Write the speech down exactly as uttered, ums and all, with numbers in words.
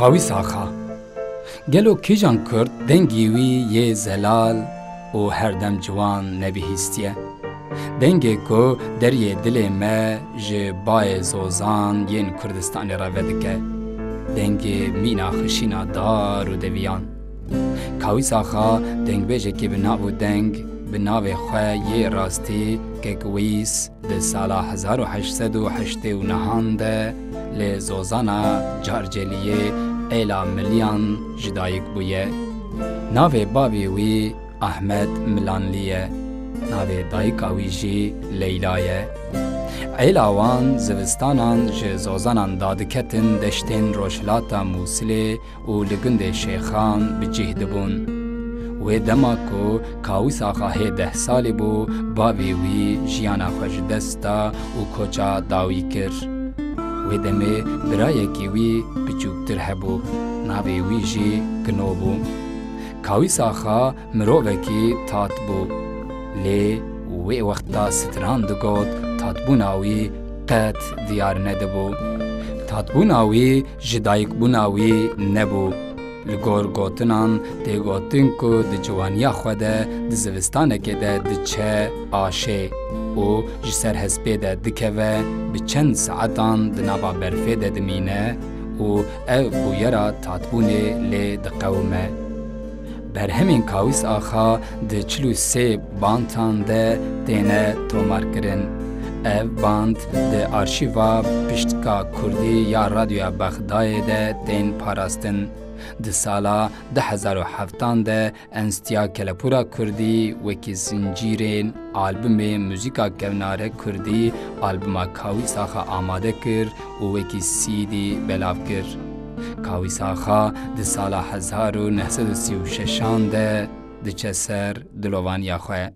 Qawîs Axa. Gelo kîjan Kurd dengê wî yê zelal û herdem ciwan nebihîstiye? Dengê ku deriyê dilê me ji bayê zozan yên Kurdistanê re vedike. Dengê mîna xişîna dar û deviyan. Kawîs Axa dengbêjekî bi nav û deng, bi navê xwe yê rastî Kek Wîs, di sala hezar û heşt sed û heştê û nehan de li zozana Carceliyê Êla Miliyan ji dayik bûye. Navê bavê wî Ahmet Milanlî ye. Navê dayika wî jî Leyla ye. Êla wan zivistanan ji zozanan dadiketin deştên rojhilata Mûsilê û li gundê Şêxan bi cih dibûn. Wê dema ku Kawîs Axa hê deh salî bû, bavê wî jiyana xwe ji dest da û koça dawî kir. Wê demê birayekî wî biçûktir hebû. Navê wî jî Kino bû. Kawîs Axa mirovekî tat bû. Lê wê wexta stran digot, tatbûna wî qet diyar nedibû. Tatbûna wî ji dayikbûna wî nebû. Li gor gotinan tê gotin ku di ciwaniya xwe de di zivistanekê de diçe aşê û ji ser hespê de dikeve, bi çend saetan di nava berfê de dimîne û ev bûyera tatbûnê lê diqewime. Berhemên Kawîs Axa di çil û sê bantan de têne tomarkirin. Ev band di arşîva piştka kurdî ya Radyoya Bexdayê de tên parastin. Di sala du hezar û heftan de Enstiya Kelepûra Kurdî wekî zincîrên albumê muzîka kevnare kurdî albuma Kawîs Axa amade kir û wekî C D belav kir. Kawîs Axa di sala hezar û neh sed û sî û şeşan de diçe ser dilovaniya xwe.